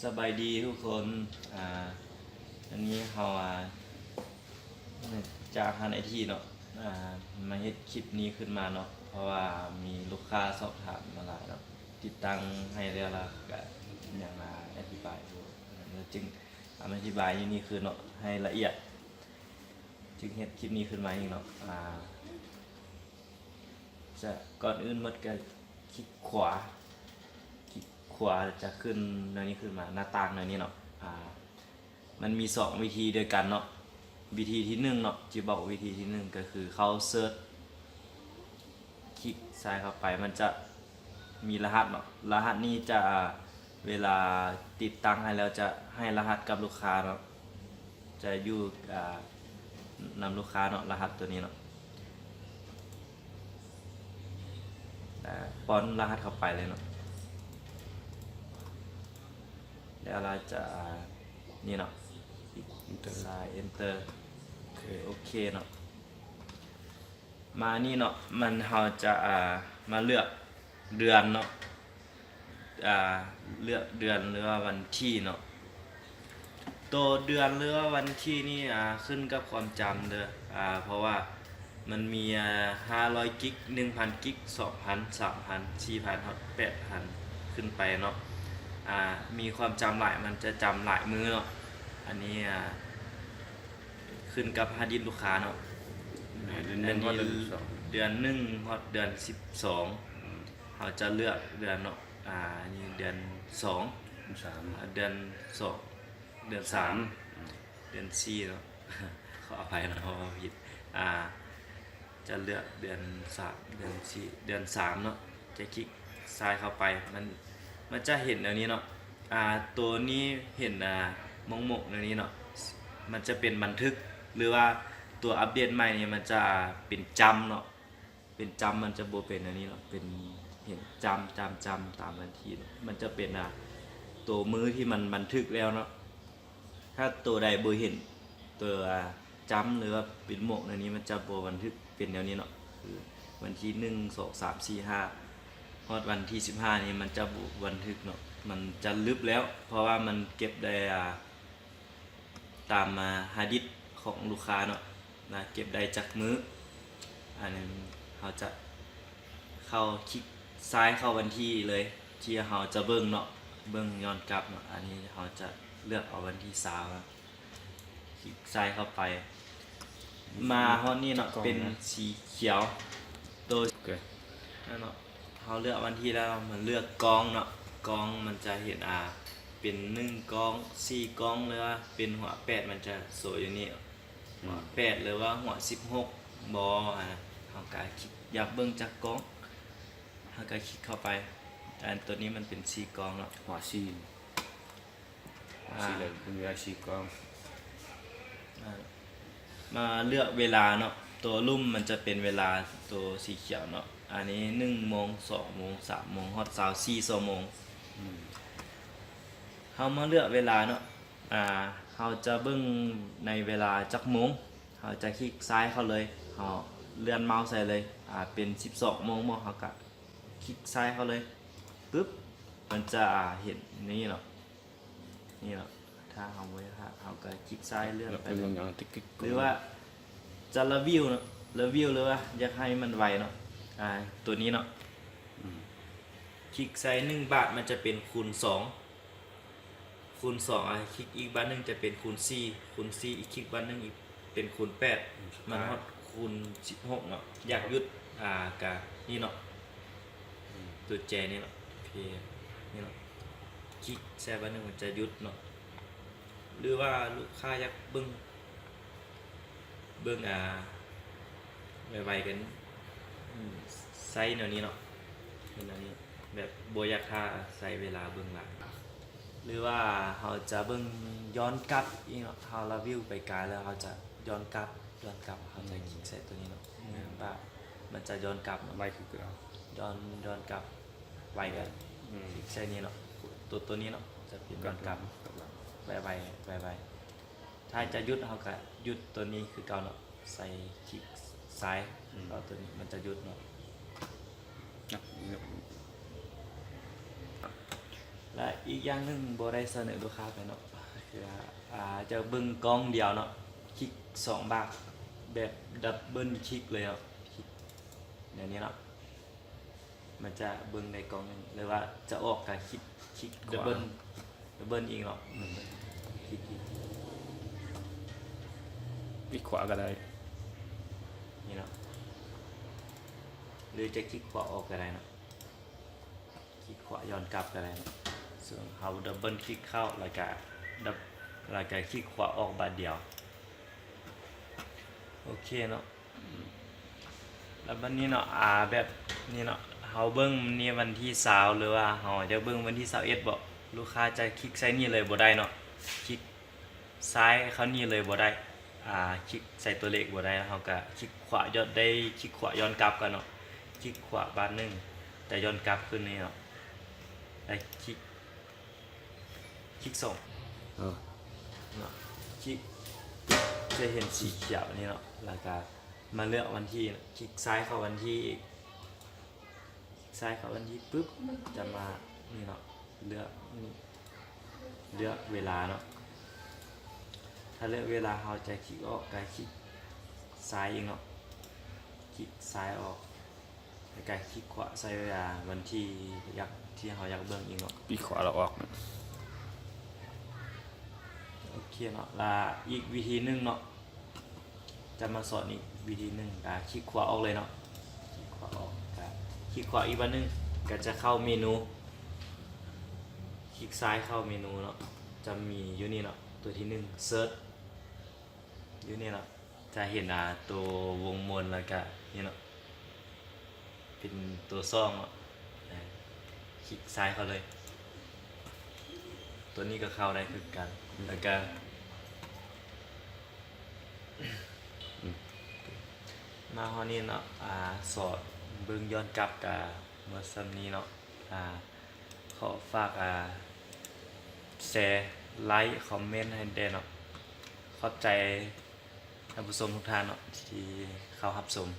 ສະບາຍດີທຸກຄົນ ອາ ອັນນີ້ເຮົາ ອາ ຈາກຮ້ານໄອທີເນາະ ອາ ມາເຮັດຄລິບນີ້ຂຶ້ນມາເນາະ ເພາະວ່າມີລູກຄ້າສອບຖາມມາຫຼາຍເນາະ ຕິດຕັ້ງໃຫ້ແລ້ວ ລະກະຍັງມາອະທິບາຍຢູ່ ລະຈຶ່ງເອົາມາອະທິບາຍຢູ່ນີ້ຄືນເນາະ ໃຫ້ລະອຽດ ຈຶ່ງເຮັດຄລິບນີ້ຂຶ້ນມາອີກເນາະ ອາ ຈະ ກ່ອນອື່ນໝົດກະຄລິກຂວາ ຄລິກຂວາຈະຂຶ້ນແນວນີ້ຂຶ້ນມາ ໜ້າຕ່າງແນວນີ້ເນາະ ອາ ມັນມີສອງວິທີດ້ວຍກັນເນາະ ວິທີທີໜຶ່ງເນາະ ຈະບອກວິທີທີໜຶ່ງກະຄືເຂົ້າເສີດ ຄລິກຊ້າຍເຂົ້າໄປ ມັນຈະມີລະຫັດເນາະ ລະຫັດນີ້ຈະ ເວລາຕິດຕັ້ງໃຫ້ແລ້ວຈະໃຫ້ລະຫັດກັບລູກຄ້າເນາະ ຈະຢູ່ ອາ ນຳລູກຄ້າເນາະ ລະຫັດໂຕນີ້ເນາະ ອາ ປ້ອນລະຫັດເຂົ້າໄປເລີຍເນາະ ແລ້ວລະຈະ ນີ້ເນາະ Enter ຊ້າຍ Enter ໂອເຄ ໂອເຄເນາະ ມານີ້ເນາະ ມັນ ເຮົາຈະ ອາ ມາເລືອກເດືອນເນາະ ອາ ເລືອກເດືອນ ຫຼືວ່າວັນທີເນາະ ໂຕເດືອນ ຫຼືວ່າວັນທີນີ້ ອາ ຂຶ້ນກັບຄວາມຈຳເດີ ອາ ເພາະວ່າມັນມີ ອາ ຫ້າຮ້ອຍກິກ ໜຶ່ງພັນກິກ ສອງພັນ ສາມພັນ ສີ່ພັນ ຮອດ ແປດພັນ ຂຶ້ນໄປເນາະ ອາ ມີຄວາມຈຳຫຼາຍ ມັນຈະຈຳຫຼາຍມື້ເນາະ ອັນນີ້ ອາ ຂຶ້ນກັບຮາດດິດລູກຄ້າເນາະ ເດືອນໜຶ່ງຮອດເດືອນສິບສອງ ເຮົາຈະເລືອກເດືອນເນາະ ອາ ນີ້ເດືອນສອງ ເດືອນສອງ ເດືອນສາມ ເດືອນສີ່ເນາະ ຂໍອະໄພເນາະ ເວົ້າຜິດ ອາ ຈະເລືອກເດືອນສາມ ເດືອນສີ່ ເດືອນສາມເນາະ ຈະຄລິກຊ້າຍເຂົ້າໄປ ມັນ ມັນຈະເຫັນແນວນີ້ເນາະ ອາ ໂຕນີ້ເຫັນ ອາ ໝົກໆແນວນີ້ເນາະ ມັນຈະເປັນບັນທຶກ ຫຼືວ່າຕົວອັບເດດໃໝ່ນີ້ ມັນຈະເປັນຈຳເນາະ ເປັນຈຳ ມັນຈະບໍ່ເປັນແນວນີ້ເນາະ ເປັນ ເຫັນຈຳ ຈຳ ຈຳຕາມວັນທີເນາະ ມັນຈະເປັນ ອາ ໂຕມື້ທີ່ມັນບັນທຶກແລ້ວເນາະ ຖ້າໂຕໃດບໍ່ເຫັນໂຕ ອາ ຈຳ ຫຼືວ່າເປັນໝວກແນວນີ້ ມັນຈະບໍ່ບັນທຶກເປັນແນວນີ້ເນາະ ຄືວັນທີໜຶ່ງ ສອງ ສາມ ສີ່ ຫ້າ ຮອດວັນທີສິບຫ້ານີ້ ມັນຈະບໍ່ບັນທຶກເນາະ ມັນຈະລຶບແລ້ວ ເພາະວ່າມັນເກັບໄດ້ ອາ ຕາມ ອາ ຮາດດິດຂອງລູກຄ້າເນາະ ວ່າເກັບໄດ້ຈັກມື້ ອັນນັ້ນເຮົາຈະເຂົ້າຄລິກຊ້າຍເຂົ້າວັນທີເລີຍ ທີ່ເຮົາຈະເບິ່ງເນາະ ເບິ່ງຍ້ອນກັບເນາະ ອັນນີ້ເຮົາຈະເລືອກເອົາວັນທີຊາວ ຄລິກຊ້າຍເຂົ້າໄປ ມາຮອດນີ້ເນາະ ເປັນສີຂຽວ ໂຕ ນັ້ນເນາະ ເຮົາເລືອກວັນທີແລ້ວ ມາເລືອກກ້ອງເນາະ ກ້ອງມັນຈະເຫັນ ອາ ເປັນໜຶ່ງກ້ອງ ສີ່ກ້ອງ ຫຼືວ່າເປັນຫົວແປດ ມັນຈະໂຊຢູ່ນີ້ ຫົວແປດ ຫຼືວ່າຫົວສິບຫົກບໍ ອາ ເຮົາກະຄິດ ຢາກເບິ່ງຈັກກ້ອງ ເຮົາກະຄລິກເຂົ້າໄປ ອັນໂຕນີ້ມັນເປັນສີ່ກ້ອງເນາະ ຫົວສີ່ ອາ ສີ່ເລີຍ ເປັນເວລາສີ່ກ້ອງ ອາ ມາເລືອກເວລາເນາະ ໂຕລຸ່ມມັນຈະເປັນເວລາໂຕສີຂຽວເນາະ ອັນນີ້ໜຶ່ງໂມງ ສອງໂມງ ສາມໂມງ ຮອດຊາວສີ່ຊົ່ວໂມງ ອືມ ເຮົາມາເລືອກເວລາເນາະ ອາ ເຮົາຈະເບິ່ງໃນເວລາຈັກໂມງ ເຮົາຈະຄລິກຊ້າຍເຂົ້າເລີຍ ເຮົາເລື່ອນເມົາສ໌ໃສ່ເລີຍ ອາ ເປັນສິບສອງໂມງບໍ ເຮົາກະຄລິກຊ້າຍເຂົ້າເລີຍ ປຶບ ມັນຈະ ອາ ເຫັນນີ້ເນາະ ນີ້ເນາະ ຖ້າເຮົາບໍ່ຢາກ ເຮົາກະຄລິກຊ້າຍເລື່ອນໄປເລີຍ ຫຼືວ່າຈະລະວິວເນາະ ລະວິວ ຫຼືວ່າຢາກໃຫ້ມັນໄວເນາະ ອາ ໂຕນີ້ເນາະ ອືມ ຄລິກໃສ່ໜຶ່ງບາດ ມັນຈະເປັນຄູນສອງ ຄູນສອງ ອາ ຄລິກອີກບາດໜຶ່ງຈະເປັນຄູນສີ່ ຄູນສີ່ ອີກຄລິກບາດໜຶ່ງອີກເປັນຄູນແປດ ມັນຮອດຄູນສິບຫົກເນາະ ຢາກຢຸດ ອາ ກະນີ້ເນາະ ອືມ ໂຕແຈນີ້ເນາະ ໂອເຄ ນີ້ເນາະ ຄລິກໃສ່ບາດໜຶ່ງມັນຈະຢຸດເນາະ ຫຼືວ່າລູກຄ້າຢາກເບິ່ງ ເບິ່ງ ອາ ໄວໆກັນ ອືມ ໃຊ້ແນວນີ້ເນາະ ເປັນແນວນີ້ ແບບບໍ່ຢາກຖ້າໃຊ້ເວລາເບິ່ງຫຼາຍ ຫຼືວ່າເຮົາຈະເບິ່ງຍ້ອນກັບອີກເນາະ ເຮົາລະວິວໄປກາຍແລ້ວ ເຮົາຈະຍ້ອນກັບ ຍ້ອນກັບ ເຮົາຈະ ອືມ ຄລິກໃສ່ໂຕນີ້ເນາະ ແມ່ນ ວ່າມັນຈະຍ້ອນກັບເນາະ ໄວຄືເກົ່າ ຍ້ອນ ຍ້ອນກັບ ໄວກະ ອືມ ຄລິກໃສ່ນີ້ເນາະ ໂຕ ໂຕນີ້ເນາະ ຈະເປັນຍ້ອນກັບ ກັບຫຼັງ ໄວໆ ໄວໆ ຖ້າຈະຢຸດ ເຮົາກະຢຸດໂຕນີ້ຄືເກົ່າເນາະ ໃສ່ຄລິກຊ້າຍ ອືມ ເອົາໂຕນີ້ມັນຈະຢຸດເນາະ ນະ ນະ ແລ້ວ ແລະ ອີກຢ່າງໜຶ່ງບໍ່ໄດ້ສະເໜີລູກຄ້າໄປເນາະ ຄືວ່າ ອາ ຈະເບິ່ງກ້ອງດຽວເນາະ ຄລິກສອງບາດ ແບບດັບເບິນຄລິກເລີຍເນາະ ຄລິກແນວນີ້ເນາະ ມັນຈະເບິ່ງໄດ້ກ້ອງໜຶ່ງ ຫຼືວ່າຈະອອກກະຄລິກ ຄລິກດັບເບິນ ດັບເບິນອີກເນາະ ຄລິກອີກ ຄລິກຂວາກໍໄດ້ ນີ້ເນາະ ຫຼືຈະຄລິກຂວາອອກກໍໄດ້ເນາະ. ຄລິກຂວາຍ້ອນກັບກໍໄດ້ເນາະ ເຊິ່ງເຮົາດັບເບິນຄລິກເຂົ້າ ແລ້ວກະດັບ ແລ້ວກະຄລິກຂວາອອກບາດດຽວ ໂອເຄເນາະ ແລ້ວບາດນີ້ເນາະ ອາ ແບບນີ້ເນາະ ເຮົາເບິ່ງນີ້ວັນທີຊາວ ຫຼືວ່າເຮົາຢາກເບິ່ງວັນທີຊາວເອັດບໍ ລູກຄ້າຈະຄລິກໃສ່ນີ້ເລີຍບໍ່ໄດ້ເນາະ ຄລິກ ຊ້າຍເຂົ້ານີ້ເລີຍບໍ່ໄດ້ ອາ ຄລິກໃສ່ຕົວເລກບໍ່ໄດ້ ເຮົາກະຄລິກຂວາຍ້ອນ ໄດ້ຄລິກຂວາຍ້ອນກັບກ່ອນເນາະ ຄລິກຂວາບາດໜຶ່ງ ຈະຍ້ອນກັບຂຶ້ນນີ້ເນາະ ແລ້ວຄລິກ ຄລິກສອງ ເນາະ ຄລິກ ຈະເຫັນສີຂຽວນີ້ເນາະ ແລ້ວກະມາເລືອກວັນທີ ຄລິກຊ້າຍເຂົ້າວັນທີອີກ ຊ້າຍເຂົ້າວັນທີປຶບ ຈະມານີ້ເນາະ ເລືອກນີ້ ເລືອກເວລາເນາະ ຖ້າເລືອກເວລາ ເຮົາຈະຄລິກອອກ ກະຄລິກຊ້າຍອີກເນາະ ຄລິກຊ້າຍອອກ ແລ້ວກະຄລິກຂວາໃສ່ເວລາ ວັນທີ ຢາກ ທີ່ເຮົາຢາກເບິ່ງອີກເນາະ ຄລິກຂວາແລ້ວອອກ ໂອເຄເນາະ ລະອີກວິທີໜຶ່ງເນາະ ຈະມາສອນອີກວິທີໜຶ່ງ ກະຄລິກຂວາອອກເລີຍເນາະ ຄລິກຂວາອອກ ກະຄລິກຂວາອີກບາດໜຶ່ງ ກະຈະເຂົ້າເມນູ ຄລິກຊ້າຍເຂົ້າເມນູເນາະ ຈະມີຢູ່ນີ້ເນາະ ຕົວທີໜຶ່ງ ເສີດ ຢູ່ນີ້ເນາະ ຈະເຫັນ ອາ ໂຕວົງມົນ ແລ້ວກະນີ້ເນາະ ເປັນໂຕຊ່ອງເນາະ ອາ ຄລິກຊ້າຍເຂົ້າເລີຍ ໂຕນີ້ກໍເຂົ້າໄດ້ຄືກັນ ແລ້ວກະ ມາຮອດນີ້ເນາະ ອາ ສອນເບິ່ງຍ້ອນກັບກະໝົດສ່ຳນີ້ເນາະ ອາ ຂໍຝາກ ອາ ແຊ ໄລຄ໌ ຄອມເມັນໃຫ້ແດ່ເນາະ ຂອບໃຈທ່ານຜູ້ຊົມທຸກທ່ານເນາະ ທີ່ເຂົ້າຮັບຊົມ.